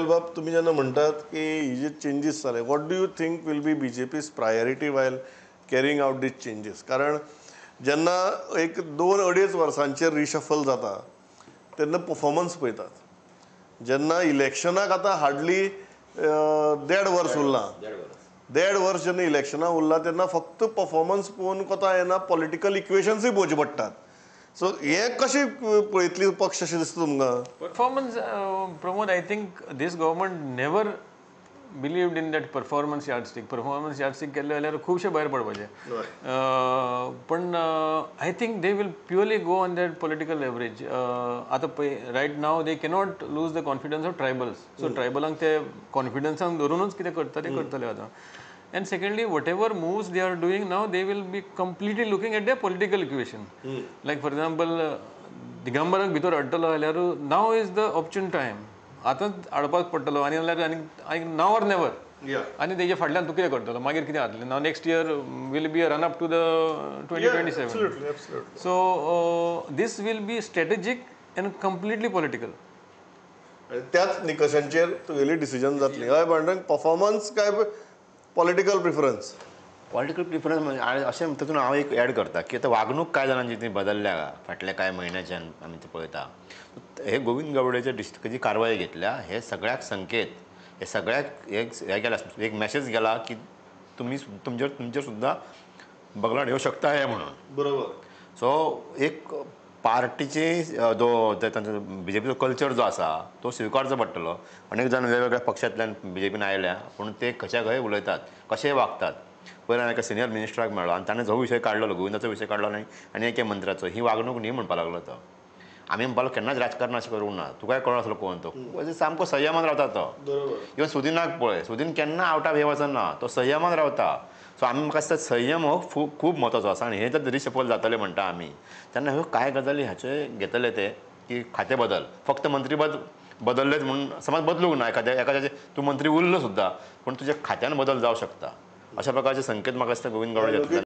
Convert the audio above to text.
बाब, तुमी जेन्ना म्हणटात की ही जे चेंजीस जाले, what do you think will be BJP's priority while carrying out these changes? कारण जेन्ना एक 2-2.5 वर्सांचेर रिशफल जाता तेन्ना परफॉर्मन्स पळयतात. जेन्ना इलेक्शनाक आतां हार्डली 1.5 वर्स उरलां, 1.5 वर्स जेन्ना इलेक्शनाक उरलां तेन्ना फक्त परफॉर्मन्स पळोवन कोता येना, पॉलिटिकल इक्वेशन्सूय पळोवचे पडटात. सो हें कशें पळयतली पक्ष अशें दिसता तुमकां? Performance, Pramod, I think this government never believed in that performance yardstick. Performance yardstick केल्ले जाल्यार खुबशे भायर पडपाचे. पण I think they will purely go on that political leverage. आतां पळय, right now they cannot lose the confidence of tribals. So ट्रायबलांक ते कॉन्फिडन्सान धरुनूच कितें करता ते करतले आतां. And secondly, whatever moves they are doing now, they will be completely looking at their political equation. Like for example, दिगंबराक भितर हाडटलो जाल्यार now is the opportune time. आतांच हाडपाक पडटलो आनी जाल्यार आनी now or never. आनी तेजे फाटल्यान तूं कितें करतलो, मागीर कितें जातलें? Now next year will be a run up to the 2027. So this will be strategic and completely political. त्याच निकशांचेर तुगेली डिसिजन जातली. हय पांडुरंग, परफॉर्मन्स काय पॉलिटिकल प्रिफरन्स? पॉलिटिकल प्रिफरन्स म्हणजे अशें तातूंत हांव एक एड करता की आतां वागणूक कांय जाणांची ती बदलल्या फाटल्या कांय म्हयन्याच्यान आमी ते पळयता. हे गोविंद गावडेच्या डिस्ट्रिक्टाची कारवाय घेतल्या, हे सगळ्याक संकेत, हे सगळ्याक एक हे गेला, एक मॅसेज गेला की तुमी तुमचेर तुमचेर सुद्दां बगलाट येवं शकता हे म्हणून. बरोबर. सो एक पार्टीची जो तांचो बीजेपीचो कल्चर जो आसा तो स्विकारचो पडटलो. अनेक जाण वेगवेगळ्या पक्षांतल्यान बीजेपीन आयल्या पूण ते खंयच्या खंय उलयतात, कशेय वागतात. पयलीं हांवें एका सिनियर मिनिस्टराक मेळ्ळो आनी ताणें जो विशय काडलो, गोविंदाचो विशय काडलो आनी एके मंत्र्याचो, ही वागणूक न्ही म्हणपाक लागलो तो. आमी म्हणपाक केन्नाच राजकारण अशें करूंक ना, तुकाय कळनासलो कोण तो, सामको संयमान रावता तो. इवन सुदिनाक पळय, सुदीन केन्ना आवट ऑफ हे वचना, तो संयमान रावता. सो आमी म्हाका दिसता संयम हो खूब म्हत्वाचो आसा आनी हे जर रिशफल जातले म्हणटा आमी तेन्ना ह्यो कांय गजाली हाचे घेतले ते की खातें बदल, फक्त मंत्रीपद बदललेच म्हणून समज बदलूंक ना, एखाद्याचे तूं मंत्री उरलो सुद्दां पूण तुज्या खात्यान बदल जावं शकता, अशा प्रकारचे संकेत म्हाका दिसता गोविंद गावडे.